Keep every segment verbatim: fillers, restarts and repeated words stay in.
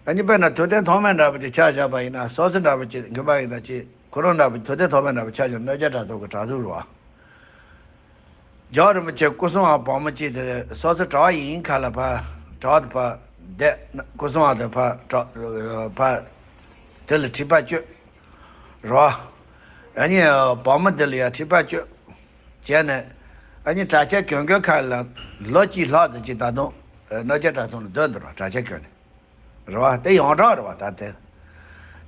ཨ་ནི་དཔེར་ན་ཐུབ་བསྟན་ཐོགས་མེད་འདྲ་པོ་ཅིག་ཆ་བཞག་པ་ཡིན་ན། སོ་སོ་འདྲ་པོ་ཅིག་གི་པ་ཡིན་ན་ཅིག་ཁོ་རང་འདྲ་པོ་ཐུབ་བསྟན་ཐོགས་མེད་འདྲ་པོ་ཆ་བཞག་ན་གནོད་བྱེད་དྲག་ཚོགས་ཀྱི་དྲག་ཟུག་རེད་བ། རྒྱལ་བ་རིན་པོ་ཆེ་སྐུ་སྲུང་བ་བུ་མོ་གཅིག་དེ་སོ་སོ་གྲྭ་བ་ཡིན་ཁ་ལ་ཕར་གྲྭ་བ་དེ་ཕར་བསྡད། སྐུ་སྲུང་བ་དེ་ཕར་གྲྭ་ཕར་དེ་ལ་ཁྲིད་པ་བཅོལ་རོ། ཨ་ནི་བུ་མོ་དེ་ལ་ཡང་ཁྲིད་པ་བཅོལ་བྱས་ནས། ཨ་ནི་གྲྭ་ཆས་གྱོན་གྱོན་ཁ་ལ་ལོ་གཅིག་ལྷག་ཙམ་ཅིག་ད་དུང་གནོད་བྱེད་དྲག་ཚོགས་ལ་སྡོད་འདུག་རོ། གྲྭ་ཆས་གྱོན་ནས། རེད་བ། དེ་ཡོངས་གྲགས་རེད་བ། ད་དེ།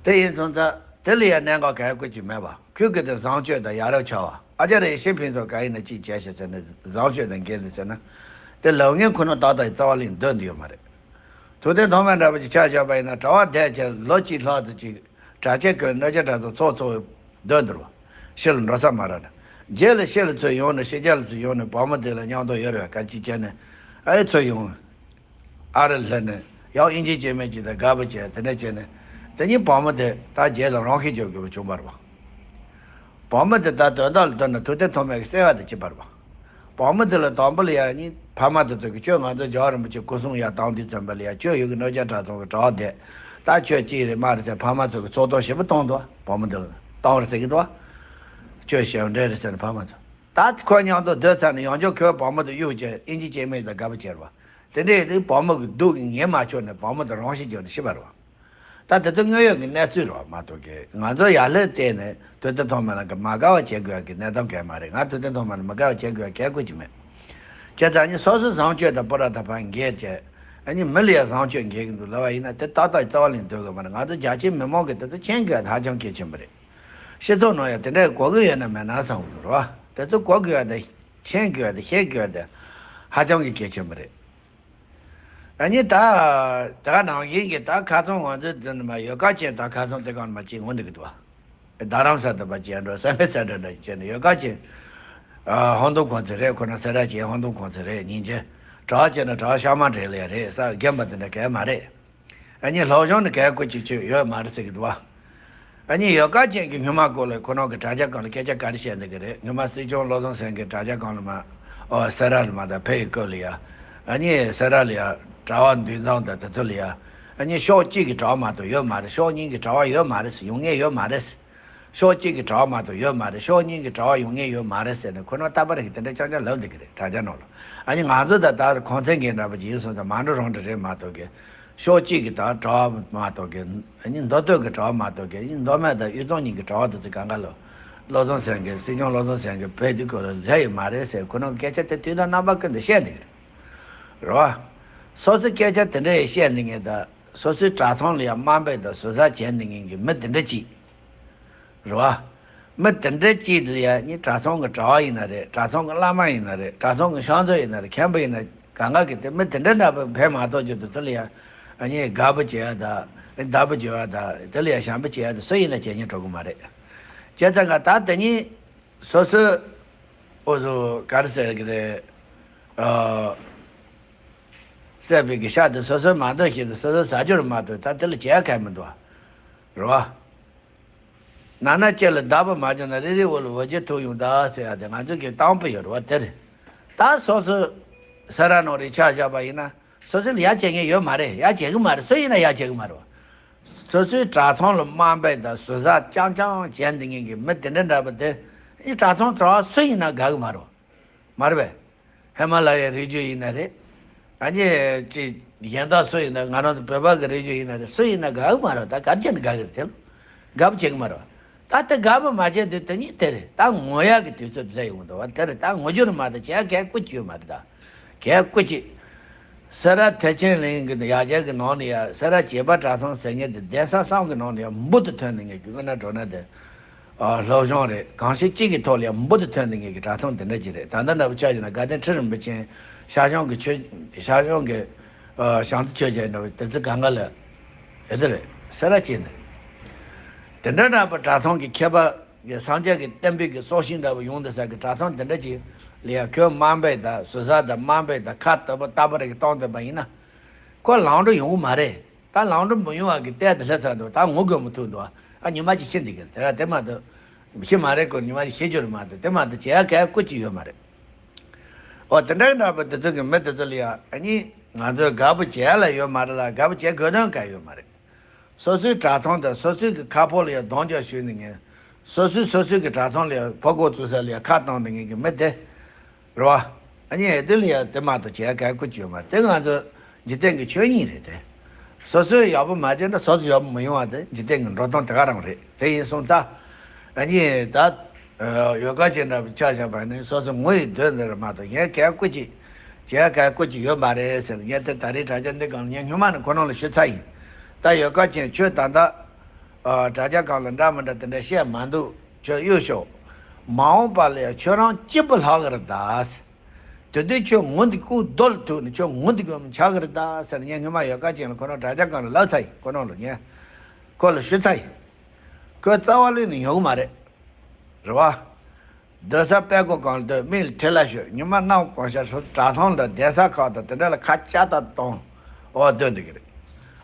དེ་ཡིན་སོང་ཙང་དེ་ལ་ཡང་གནད་འགག་ག་ཡེ་བཀོད་ཀྱི་མེད་པ། ཁོས་གི་དེ་བཟང་སྤྱོད་དང་ཡ་རབས་ཆགས་པ། ཨ་ཅག་རེ་ཤི་ཕིན་ཚོ་ག་ཡིན་ན་ཅིག་བྱས་ཤིག་ཟེར་ནས་བཟང་སྤྱོད་དང་འགལ་འདུག་ཟེར་ན། དེ་ལབ་མཁན་ཁོ་ན་ཏག་ཏག་རྩ་བ་ལེན་འདོད་འདི་ཡོད་མ་རེད། ཐུབ་བསྟན་ཐོགས་མེད་འདྲ་པོ་ཅིག་ཆ་བཞག་པ་ཡིན་ན། གྲྭ་བ་བསྡད་བྱས་ལོ་གཅིག་ལྷག་ཙམ་ཅིག་གྲྭ་ཆས་གྱོན་གནོད་བྱེད་དྲག་ཚོགས་ཚོགས་ཚོགས་སྡོད་འདུག་རོ། ཤི་ལ་འགྲོ་ས་མ་རག་ནས། རྗེས་ལ་ཤི་ལ་ཚུར་ཡོང་ནས། ཤི་རྒྱག་ལ་ཚུར་ཡོང་ནས་བུ་མོ་དེ་ལ་མཉམ་དུ་ཡོད་རེད་བ། ག་ཅིག་བྱས་ནས་ཨ་ཡེ་ཚུར་ཡོང་། ཨ་རི་སླེབས་ནས་ཡང་ཨིན་ཇི་སྐྱེ་དམན་གཅིག་དང་དགའ་པོ་བྱས། དེ་འདྲ་བྱས་ནས་དེ་ནས་བུ་མོ་དེ་ད་རྗེས་ལ་རང་ཤི་རྒྱག་དགོས་པ་བྱུང་བ་རེད་བ། བུ་མོ་དེ་ད་དོན་དག་ལ་ལྟོས་ན་ཐུབ་བསྟན་ཐོགས་མེད་ཀྱི་བརྩེ་བ་དེ་སྐྱེས་པ་རེད་བ། བུ་མོ་དེ་ལ་དང་པོ་ལ་ཡང་ནི་ཕ་མ་དེ་ཚོ་གིས་ཁྱོད་ང་ཚོ་རྒྱལ་བ་རིན་པོ་ཆེ་སྐུ་སྲུང་ཡར་བཏང་དུས་ཙམ་པ་ལ་ཡང་ཁྱོད་ཡུལ་གྱི་གནོད་བྱེད་དྲག་ཚོགས་ཀྱི་གྲྭ་བ་བསྡད། ད་ཁྱོད་གཅིག་རེད་མ་རེད་ཟེར་ཕ་མ་ཚོ་གིས་ཚོགས་གཏོགས་ཞེ་པོ་བཏང་འདུག་བུ་མོ་དེ་ལ་བཏང་བར་ཟེར་གི་འདུག་ཁྱོད་ཞེ་པོ་འདྲ་རེད་ཟེར་ནས་ཕ་མ་ཚོ། ད་ཁོ་མཉམ་དུ་སྡོད་ཚར་ནས་ཡང་བསྐྱར་ཁོའི་བུ་མོ་དེ་གཡུག་བྱས་ཨིན་ཇི་སྐྱེ་དམན་དང་དགའ་པོ་བྱས་རེད་བ། དེ་འདྲའི་དུས་བུ་མོ་གི་སྡུག་གིས་ངལ་མ་ཤོར་ནས་བུ་མོ་དེ་རང་ཤི་བརྒྱབ་ནས་ཤི་བ་རེད་བ། ད་དེ་ཚོ་དངོས་ཡོད་ཀྱི་གནས་ཚུལ་རེད་བ་མ་གཏོགས་ཀྱི། ང་ཚོ་ཡར་ལྷོད་བལྟས་ནས་ཐུབ་བསྟན་ཐོགས་མེད་ལ་གི་མ་དགའ་བ་བྱེད་དགོས་ཀྱི་གནས་སྟངས་གང་ཡང་མ་རེད། ང་ཐུབ་བསྟན་ཐོགས་མེད་ལ་མ་དགའ་བ་བྱེད་དགོས་གལ་དགོས་ཀྱི་མེད། བྱས་ཙང་ནི་སོ་སོའི་བཟང་སྤྱོད་དང་པོ་ར་ད་ཕར་འགལ་བྱས། ཨ་ནི་མི་ལ་ཡང་བཟང་སྤྱོད་འགལ་གྱི་འདུག་ལབ་པ་ཡིན་ན་དེ་ཏག་ཏག་རྩ་བ་ལེན་འདོད་གི་མ་རེད། ང་ཚོ་རྒྱ་ཆེའི་མི་མང་གིས་དེ་ཚོ་མཁྱེན་དགོས་ཧ་ཅང་གལ་ཆེན་པོ་རེད། སྤྱི་ཚོགས་ནང་ཡང་དེ་འདྲ་གོ་གི་ཡོད་ན་མེད་ན་བསམ་གི་འདུག་རེད་བ། དེ་ཚོ་གོ་དགོས་ཡ་དེ། མཁྱེན་དགོས་ཡ་དེ། ཤེས་དགོས་ཡ་དེ་ཧ་ཅང་གི་གལ་ཆེན་པོ་རེད། ཨ་ནི་ད་ད་ག་ནང་བཞིན་གྱི་ད་ཁ་སང་ང་ཚོའི་འདི་ནས་མར་ཡོད་ཀ་ཅན་ད་ཁ་སང་དེ་ག་ནས་མར་ཅིག་འོང་འདུག་གི་འདུག་བ། རྡ་རམ་ས་དེ་པ་ཅན་འགྲོ་ས་མེད་ས་འདྲ་འདྲ་བྱས་ནས་ཡོད་ཀ་ཅན། ཨ་ཧོན་དུ་ཁོང་ཚོ་རེད། ཁོ་ན་སེ་ར་ཅན་ཧོན་དུ་ཁོང་ཚོ་རེད། སྙིང་རྗེ། གྲྭ་བ་བྱས་ན་གྲྭ་བ་ཤ་མ་འདྲེས་ལ་ཡ་རེད་ས་རྒན་པ་དེ་འདྲ་གས་མ་རེད། ཨ་ནི་སློབ་སྦྱོང་ནི་གལ་དགོས་ཅིག་ཆོད་ཡོད་མ་རེད་ཟེར་གི་འདུག་བ། ཨ་ནི་ཡོད་ཀ་ཅན་གྱི་སྔོན་མ་སྐོར་ལ་ཁོ་རང་གི་དྲ་རྒྱ་སྒང་ལ་སྐད་ཆ་ག་རེ་བཤད་འདུག་གི་རེད། སྔོན་མ་སྲིད་སྐྱོང་བློ་བཟང་སེང་གེ་དྲ་རྒྱ་སྒང་ལ་མར་ཨོ་སེ་ར་ལ་མར་ད་ཕེབས་ཡི་སྐབས་ལ་ཡ། ཨ་ནི་སེ་ར་ལ་ཡ་གྲྭ་བ་འདུས་མཚམས་དང་དེ་ཚོ་ལ་ཡ། ཨ་ནི་ཕྱོགས་གཅིག་གི་གྲྭ་བ་མ་གཏོགས་ཡོད་མ་རེད། ཕྱོགས་གཉིས་ཀྱི་གྲྭ་བ་ཡོད་མ་རེད། ཡོང་མཁན་ཡོད་མ་རེད། ཕྱོགས་གཅིག་གི་གྲྭ་བ་མ་གཏོགས་ཡོད་མ་རེད། ཕྱོགས་གཉིས་ཀྱི་གྲྭ་བ་ཡོང་མཁན་ཡོད་མ་རེད་ཟེར་ནས་ཁོ་རང་རྟག་པར་གི་དེ་འདྲ་རྐྱང་རྐྱང་ལབ་འདུག་གི་རེད་དྲ་རྒྱ་ནང་ལ། ཨ་ནི་ང་ཚོ་ད་ལྟ་གོང་ཚད་འགན་འདྲ་པོ་ཅིག་ཡིན་སོང་ཙང་མ་འགྲོ་རང་འགྲོ་རེད་མ་གཏོགས་གི། ཕྱོགས་གཅིག་གི་ད་གྲྭ་བ་མ་གཏོགས་གི། ཨ་ནི་མདོ་སྟོད་ཀྱི་གྲྭ་བ་མ་གཏོགས་གི། ཨ་ནི་མདོ་སྨད་དང་དབུས་གཙང་གཉིས་ཀྱི་གྲྭ་བ་དེ་ཚོ་གང་ག་ལོ། བློ་བཟང་སེང་གེ་སྲིད་སྐྱོང་བློ་བཟང་སེང་གེ་ཕེབས་དུས་སྐོར་ལ་ལས་ཡོད་མ་རེད་ཟེར་ཁོ་རང་སྐད་ཆ་དེ་དུས་དང་རྣམ་པ་ཀུན་ཏུ་བཤད་འདུག་གི་རེད། རེད་བ། སོ་སོའི་སྐད་ཆ་དེ་འདྲ་ཡང་བཤད་འདུག་ངེས་ད། སོ་སོའི་གྲྭ་ཚང་ལ་ཡང་དམའ་འབེབས་དང་ཟུར་ཟ་བྱས་འདུག་མཁན་གྱི་མི་དེ་འདྲ་ཅིག་རེད་བ། མི་དེ་འདྲ་ཅིག་ལ་ཡང་ནི་གྲྭ་ཚང་གི་གྲྭ་བ་ཡིན་ན་རེད། གྲྭ་ཚང་གི་བླ་མ་ཡིན་ན་རེད། གྲྭ་ཚང་གི་ཤང་ཚོ་ཡིན་ན་རེད། མཁན་པོ་ཡིན་ན་གང་ག་གི་དེ་མི་དེ་འདྲ་འདྲ་པོ་ཕན་མ་ཐོགས་རྒྱུ་དེ་ཚོ་ལ་ཡང་ཨ་ནི་དགའ་པོ་བྱེད་ཡ་ད། བདག་པོ་བྱེད་ཡ་ད། དེ་ལ་ཡང་བྱམས་པོ་བྱེད་ཡ་ད་སུ་ཡིན་ན་བྱེད་སྙིང་བྲོ་གི་མ་རེད། བྱས་ཙང་ག་ད་དེ་ཉིད་སོ་སོའི་འོ་བཟོ་ག་རེ་ཟེར་གི་རེད། ཨ། བསད་པའི་གི་ཤ་དེ་སོ་སོའི་མ་འདོད་བཞིན་དུ་སོ་སོས་ཟ་རྒྱུ་རེད་མ་གཏོགས་ད་དེ་ལ་བྱེད་ཡ་གང་མི་འདུག་བ། རེད་བ། ནང་ན་ལྕེ་ལ་བདག་པོ་མ་བྱུང་ན། རི་རི་འོ་ལ་འོ་བྱེད་ཐུག་ཡོང་ད་ཟེར་ཡ་དེ་ང་ཚོ་གི་གཏམ་དཔེ་ཡོད་རེད་བ། དེ་རེད། ད་སོ་སོའི་སེ་ར་ནང་རེ་ཆ་བཞག་པ་ཡིན་ན་སོ་སོ་ལ་ཡ་བྱེད་མཁན་ཡོད་མ་རེད། ཡ་བྱེད་གི་མ་རེད། སུ་ཡིན་ན་ཡ་བྱེད་གི་མ་རེད་བ། སོ་སོའི་གྲྭ་ཚང་ལ་དམའ་འབེབས་དང་ཟུར་ཟ་རྐྱང་རྐྱང་བྱས་འདུག་མཁན་གྱི་མི་དེ་འདྲ་འདྲ་པོ་དེ་ཨ་ནི་གྲྭ་ཚང་གྲྭ་བ་སུ་ཡིན་ན་དགའ་གི་མ་རེད། མ་རེད་པས། ཧི་མ་ལ་ཡའི་རི་རྒྱུད་ཡིན་ན་རེད། ཨ་ནི་ཅི་གཞན་དག་སུ་ཡིན་ན། ང་རང་ཚོ་བོད་པ་གི་རི་རྒྱུད་ཡིན་ན་རེད། སུ་ཡིན་ན་དགའ་གི་མ་རེད། ད་ག་རེ་བྱས་ནས་དགའ་གི་རེད་དེ། དགའ་པོ་བྱེད་གི་མ་རེད། ད་དེ་དགའ་པོ་མ་བྱས་དུས་དེ་ཉིད་དེ་རེད། ད་ངུ་ཡག་གི་དུས་ཚོད་སླེབས་ཡོང་འདུག་བ། དེ་རེད། ད་ངུ་རྒྱུ་རེད་མ་གཏོགས་བྱེད་ཡག་གལ་ཀུ་ཅི་ཡོད་མ་རེད། ད་གལ་ཀུ་ཅི། སེ་ར་ཐེག་ཆེན་གླིང་གི་ཡར་རྒྱས་ཀྱི་ནང་ནས་ཡ། སེ་ར་བྱེས་པ་གྲྭ་ཚང་ཟེར་མཁན་དེ་གདན་ས་གསུམ་གྱི་ནང་ནས་ཡ་འབུར་དུ་ཐོན་ནས་ངས་ཀྱི་དབུ་ན་འགྲོ་ན་དེ། ཨ། སློབ་སྦྱོང་རེད། གང་ཞིག་གཅིག་གི་ཐོག་ལ་ཡ་འབུར་དུ་ཐོན་ནས་ངས་ཀྱི་གྲྭ་ཚང་དེ་འདྲ་ཅིག་རེད། ད་ལྟ་འདྲ་པོ་ཆ་བཞག་ན་དགའ་ལྡན་ཁྲི་རིན་པོ་ཆེ་ཤར་བྱང་གི་ཆོས། ཤར་བྱང་གི་ཨ་ཞང་ཏི་ཆོས་རྒྱལ་འདྲ་པོ་དེ་ཚོ་གང་ག་ལ་ཨེ་དེ་རེད། སེ་ར་བྱེས་ནས་དེ་འདྲ་འདྲ་པོ་གྲྭ་ཚང་གི་མཁས་པ། གི་སངས་རྒྱས་ཀྱི་བསྟན་པའི་གི་སྲོག་ཤིང་འདྲ་པོ་ཡོང་འདུག་ས་གི་གྲྭ་ཚང་དེ་འདྲ་ཅིག་ལ་ཡ་ཁོས་དམའ་འབེབས་དང་ཟུར་ཟ་དང་དམའ་འབེབས་དང་ཁ་ཏ་པ་ཏ་པ་རེ་གི་གཏོང་བསྡད་པ་ཡིན་ན། ཁོ་ལམ་འགྲོ་ཡོང་གི་མ་རེད། ད་ལམ་འགྲོ་མི་ཡོང་བ་གི་ལྟས་དེ་སླེབས་ཚར་འདུག་ད་ངུ་དགོས་མི་ཐུག་འདུག་ཨ། ཉི་མ་གཅིག་ཤི་འདི་གི་དེ་ག་དེ་མ་གཏོགས་ཤི་མ་རེད། ཁོ་ཉི་མ་གཅིག་ཤི་རྒྱུ་རེད་མ་གཏོགས་དེ་མ་གཏོགས་བྱེད་ཡ་ག་ཀུ་ཅི་ཡོད་མ་རེད། འོ་དེ་འདྲ་འདྲ་པོ་དེ་ཚོ་གི་མི་དེ་ཚོ་ལ་ཡ་ཨ་ནི་ང་ཚོས་དགའ་པོ་བྱེད་ཡ་ལ་ཡོད་མ་རེད་ལ། དགའ་པོ་བྱེད་དགོས་དོན་ག་ཡོད་མ་རེད། སོ་སོའི་གྲྭ་ཚང་དང་སོ་སོའི་གི་ཁ་ཕོ་ལ་ཡང་གདོང་རྒྱག་ཞུས་ནས་ངས། སོ་སོའི་སོ་སོའི་གི་གྲྭ་ཚང་ལ་ཡང་ཕོ་རྒོད་བཙུགས་ས་ལ་ཡང་ཁ་བཏང་ནས་ངས་གི་མི་དེ། རེད་བ། ཨ་ནི་དེ་ལ་ཡང་དེ་མ་གཏོགས་བྱེད་ཡ་གལ་ཁུ་ཅིག་ཡོད་མ་རེད། དེ་ང་ཚོ་འཇིག་རྟེན་གི་ཆོས་ཉིད་རེད་དེ། སོ་སོས་ཡག་པོ་མ་བྱས་ན་སོ་སོ་ཡག་པོ་མི་ཡོང་བ་དེ་འཇིག་རྟེན་གི་འགྲོ་སྟངས་དེ་ག་རང་རེད། དེ་ཡིན་སོང་ཙང་། ཨ་ནི་ད། ཡོད་ག་ཅེ་འདྲ་བའི་ཆ་བཞག་པ་ནི་སོ་སོ་ངུ་ཡི་དོན་འདི་རེད་མ་གཏོགས་ངས་གལ་ཁུ་ཅིག་བྱེད་ཡ་གལ་ཁུ་ཅིག་ཡོད་མ་རེད་ཟེར། ངས་དེ་ད་རེས་དྲ་རྒྱ་འདི་སྒང་ངས་སྔོན་མ་ནས་ཁོ་རང་ལ་ཞུ་ཚར་ཡིན། ད་ཡོད་ག་ཅེ་ཁྱོད་ད་ལྟ། དྲ་རྒྱ་སྒང་ལ་འདྲ་མི་འདྲ་དེ་འདྲ་བཤད་མ་འདུག་ཁྱོད་གཡུག་ཞོག་མ་འོངས་པ་ལ་ཡང་ཁྱོད་རང་སྐྱིད་པོ་ལྷག་གི་རེད་ད། དེ་དུས་ཁྱོད་ངུ་འདི་ཁུག་རྡོ་ལ་ཐུག་ནས་ཁྱོད་ངུ་འདི་དགོས་མི་ཆགས་གི་རེད་ད་ཟེར་ངས་སྔོན་མ་ཡོད་ག་ཅེ་ལ་ཁོ་རང་དྲ་རྒྱ་སྒང་ལ་ལབ་ཚར་ཡིན། ཁོ་རང་ལ་ངས་ཁོ་ལ་ཞུ་ཚར་ཡིན། ཁོས་རྩ་བ་ལས་ནས་ཉོ་གི་མ་རེད། རེད་བ། སྡོད་ས་པད་ཀོ་གང་ལ་སྡོད། མིག་ལ་ཐིག་ལ་ཤོད། ཉི་མ་གནམ་གང་ཤར་སོ་གྲྭ་ཚང་ལ་གདན་ས་ཁག་དང་དེ་འདྲ་ལ་ཁ་ལྕགས་དང་གཏོང་། འོ་སྡོད་འདུག་གི་རེད།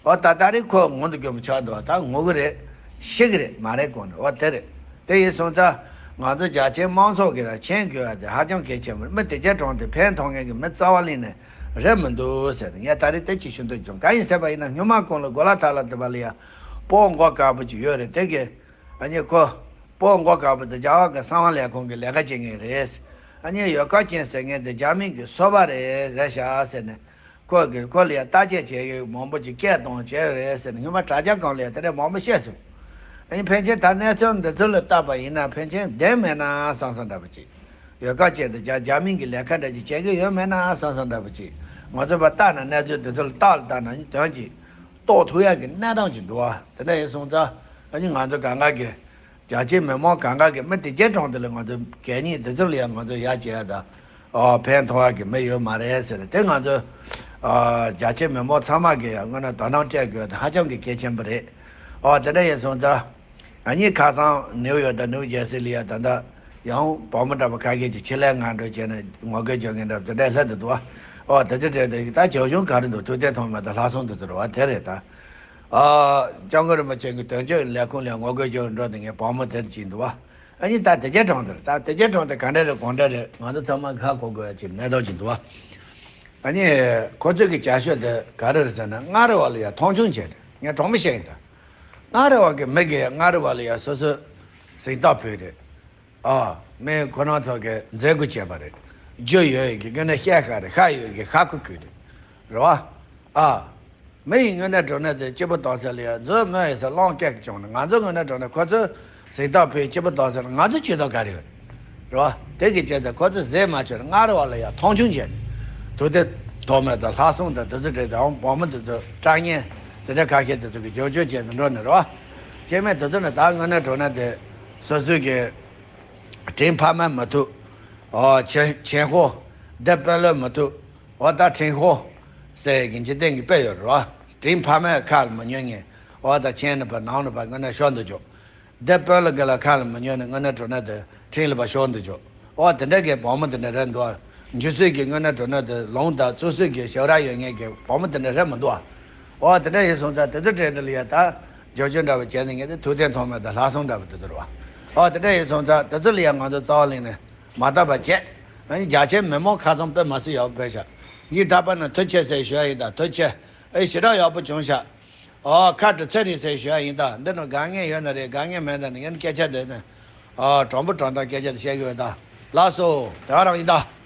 འོ་ད་ད་རེས་ཁོ་ངུ་འདུག་གི་མི་ཆགས་འདུག་བ། ད་ངུ་གི་རེད། ཤི་གི་རེད། མ་རེད་གོ་ནས་འོ་དེ་རེད། དེ་ཡིན་སོང་ཙང་ང་ཚོ་རྒྱ་ཆེའི་དམངས་ཚོགས་ཀྱིས་ད་མཁྱེན་དགོས་ཡ་དེ་ཧ་ཅང་གལ་ཆེན་པོ་རེད། མི་དེ་རྒྱ་གྲོངས་ཏེ་ཕན་ཐོགས་མཁན་གྱི་མི་རྩ་བ་ལས་ནས་རེད་མི་འདུག་ཟེར། ངས་ད་རེས་དེ་ཅིག་ཞུ་འདོད་བྱུང་། གང་ཡིན་ཟེར་བ་ཡིན་ན་སྔོན་མ་གོང་ལ་གོ་ལ་ཐ་ལ་དེ་བ་ལ་ཡ་སྤོ་མགོ་དཀར་པོ་ཅིག་ཡོད་རེད། དེ་གི་ཨ་ནི་ཁོ་སྤོ་མགོ་དཀར་པོ་དེ་རྒྱ་གར་གྱི་གསང་བ་ལས་ཁུངས་ཀྱི་ལས་ཀ་བྱེད་མཁན་རེད། ཨ་ནི་ཡོད་ག་ཅེ་ཟེར་མཁན་དེ་རྒྱ་མི་གི་སོ་པ་རེད་རེད་ཤག་ཟེར་ནས། ཁོ་གི་ཁོ་ལ་ཡ་བརྟག་དཔྱད་བྱེད་ཡོད་མང་པོ་ཅིག་སྐད་གཏོང་བྱས་རེད་ཟེར་ནས་སྔོན་མ་དྲ་རྒྱ་སྒང་ལ་ཡ་དེ་འདྲ་མང་པོ་བཤད་སོང་། ཨ་ནི་ཕལ་ཆེར་ད་གནས་ཚུལ་འདི་ཚོ་ལ་བལྟས་པ་ཡིན་ན་ཕལ་ཆེར་བདེན་མེད་ན་བསམ་བསམ་འདྲ་པོ་ཅིག་ཡོད་ག་ཅེ་དེ་རྒྱ་རྒྱ་མི་གི་ལས་ཀ་འདྲ་ཅིག་བྱེད་ཀྱི་ཡོད་མེད་ན་བསམ་བསམ་འདྲ་པོ་ཅིག་ང་ཚོ་ཕར་བལྟས་ན་གནས་ཚུལ་འདི་ཚོ་ལ་བལྟས་ལ་བལྟས་ན་དོན་ཅིག་རྟོགས་ཐུབ་ཡག་གི་གནས་སྟངས་ཅིག་འདུག་བ། དེ་འདྲ་ཡིན་སོང་ཙང་ཨ་ནི་ང་ཚོ་གང་ག་གི་རྒྱ་ཆེའི་མི་མང་གང་ག་གི་མི་དེ་རྒྱ་གྲོངས་དེ་ལ་ང་ཚོ་གད་སྙིགས་དེ་ཚོ་ལ་ཡང་ང་ཚོ་ཡ་བྱེད་ཡ་ད་ཨ་ཕན་ཐོགས་ཡག་གི་མི་ཡོད་མ་རེད་ཟེར། དེ་ང་ཚོ་ཨ་རྒྱ་ཆེའི་མི་མང་ཚང་མ་གི་ཡང་སྔོན་ན་དོ་སྣང་སྤྲད་དགོས་ཡ་དེ་ཧ་ཅང་གི་གལ་ཆེན་པོ་རེད། ཨ་དེ་འདྲ་ཡིན་སོང་ཙང་ཨ་ནི་ཁ་སང་ནིའུ་ཡོག་དང་ནིའུ་ཇེར་སི་ལ་ཡ་ད་ལྟ་ཡང་བུ་མོ་འདྲ་པོ་ཁ་ཤས་ཀྱིས་ཕྱི་ལན་ང་འགྲོ་བྱས་ནས་ངོ་རྒོལ་བྱེད་མཁན་འདྲ་པོ་དེ་འདྲ་སླེབས་འདུག་བ། ཨོ་དེ་ཚོ་དེ་དེ་ད་བྱང་ཆུབ་ག་རེ་འདུག་ཐུབ་བསྟན་ཐོགས་མེད་དང་ལྷག་བསམ་དེ་ཚོ་རེད་བ། དེ་རེད་ད། ཨ་སྐྱབས་མགོན་རིན་པོ་ཆེ་གི་དོན་གཅོད་ལས་ཁུངས་ལ་ངོ་རྒོལ་བྱེད་འགྲོ་དེ་ངའི་བུ་མོ་དེར་ཕྱིན་འདུག་བ། ཨ་ནི་ད་དེ་རྒྱ་གྲོངས་དེ་ད་དེ་རྒྱ་གྲོངས་དེ་ག་འདྲ་རེད་གང་འདྲ་རེད་ང་ཚོ་ཚང་མ་ཧ་གོ་དགོས་ཡ་ཅིག་གནས་སྟངས་ཅིག་འདུག་བ། ཨ་ནི་ཁོ་ཚོས་གི་བྱ་སྤྱོད་དེ་ག་རེ་རེད་ཟེར་ན་སྔ་རེ་བ་ལ་ཡ་མཐོང་ཆུང་བྱས་ཏེ་ངས་གྲོགས་མོ་བཤད་ཡིན་ད། སྔ་རེ་བ་གི་མི་གི་སྔ་རེ་བ་ལ་ཡ་སོ་སོ་གཟེངས་རྟགས་ཕུལ་རེད། ཨ། མི་ཁོ་རང་ཚོ་གི་མཛད་སྒོ་བྱས་པ་རེད། རྒྱུ་ཡོད་ཡོད་ཀྱི་དངོས་གནས་བཤད་ཤ་རེད། ཤ་ཡོད་ཀྱི་ཤ་ཁུ་ཁུ་རེད། རེད་བ། ཨ། མི་ཡི་དངོས་གནས་དྲང་གནས་དེ་སྐྱིད་པོ་གཏོང་ས་ལ་ཡ་མཛོད་མོ་ཡི་ས་སློང་སྐད་ཀྱི་བྱུང་ནས་ང་ཚོ་དངོས་གནས་དྲང་གནས་ཁོ་ཚོས་གཟེངས་རྟགས་ཕུལ་སྐྱིད་པོ་གཏོང་ས་ལ་ང་ཚོ་བྱེད་ཐབས་ག་རེ་ཡོད། རེད་བ། དེ་གི་བྱས་ཚེ་ཁོ་ཚོས་ཟས་མ་བྱོས་ན་སྔ་རེ་བ་ལ་ཡ་མཐོང་ཆུང་བྱས་ནས་དུ་དེ་ཐོག་མེད་དང་ལྷག་བསམ་དང་དེ་ཚོ་བྲིས་ཏེ་འོང་བུ་མོ་དེ་ཚོ་སྐྲག་ཉེན་དེ་འདྲ་ཁ་ཤས་དེ་ཚོ་གི་བྱོས་བྱོས་བྱས་ནས་འགྲོ་ནས་རེད་བ། སྐྱེ་དམན་དེ་ཚོ་ནི་ད་དངོས་གནས་དྲང་གནས་དེ་སོ་སོའི་གི་དྲིན་ཕ་མ་མི་ཐུབ། ཨོ་ཆེན་ཆེན་ཧོ། འདི་དཔོན་སློབ་མི་ཐུབ། ཨོ་ད་ཆེན་ཧོ། ཟེར་གི་འཇིག་རྟེན་གི་དཔེ་ཡོད་རེད་བ། དྲིན་ཕ་མའི་ཁ་ལ་མི་ཉན་ངེས། ཨོ་ད་ཆེན་ནི་ཕ་ནང་ནི་ཕ་དངོས་གནས་ཤོར་འདུག་ཅོག་འདི་དཔོན་སློབ་གི་ལ་ཁ་ལ་མི་ཉན་ནི་དངོས་གནས་དྲང་གནས་དེ་དྲིན་ལ་ཕ་ཤོར་འདུག་ཅོག་ཨོ་དེ་འདྲ་གི་བུ་མོ་དེ་འདྲ་རེད་འདུག་འཇུ་སྲིད་ཀྱི་དངོས་གནས་དྲང་གནས་དེ་ལུང་དང་བཙུགས་སྲིད་ཀྱི་ཞབས་ར་ཡོད་ངེས་ཀྱི་བུ་མོ་དེ་འདྲ་རེད་མི་འདུག་ཨོ་དེ་འདྲ་ཡིན་སོང་ཙང་དེ་ཚོ་གྲས་འདི་ལ་ཡ་ད་བརྗོད་བྱ་འདྲ་བ་བྱས་ནས་ངས་དེ་ཐུབ་བསྟན་ཐོགས་མེད་དང་ལྷག་བསམ་འདྲ་བ་དེ་ཚོ་རེད་བ། ཨོ་དེ་འདྲ་ཡིན་སོང་ཙང་དེ་ཚོ་ལ་ཡ་ང་ཚོ་རྩ་བ་ལེན་ནས་མ་བལྟ་བ་བྱས། ཨ་ནི་རྒྱ་ཆེའི་མི་མང་ཁ་ཚང་དཔེ་མ་སྲིད་ཡག་པོ་ཕེབས་ཤག་ཡིན་ད་པ་ན་ཐུགས་རྗེ་ཆེ་ཟེར་ཞུ་ཡ་ཡིན་ད་ཐུགས་རྗེ་ཆེ། ཨེ་ཞེ་དྲག་ཡག་པོ་བྱུང་ཤག་ཨོ་ཁ་དྲི་ཚེ་རིང་ཟེར་ཞུ་ཡ་ཡིན་ད་འདི་ནང་དཀའ་ངལ་ཡོད་ན་རེད། དཀའ་ངལ་མེད་ན་ནི་ཡང་སྐད་ཆ་འདི་ནི་ཨོ་དྲང་པོ་དྲང་ཐག་སྐད་ཆ་འདི་བཤད་གི་ཡོད་ད། ལགས་སོ་དེ་ག་རང་ཡིན་ད།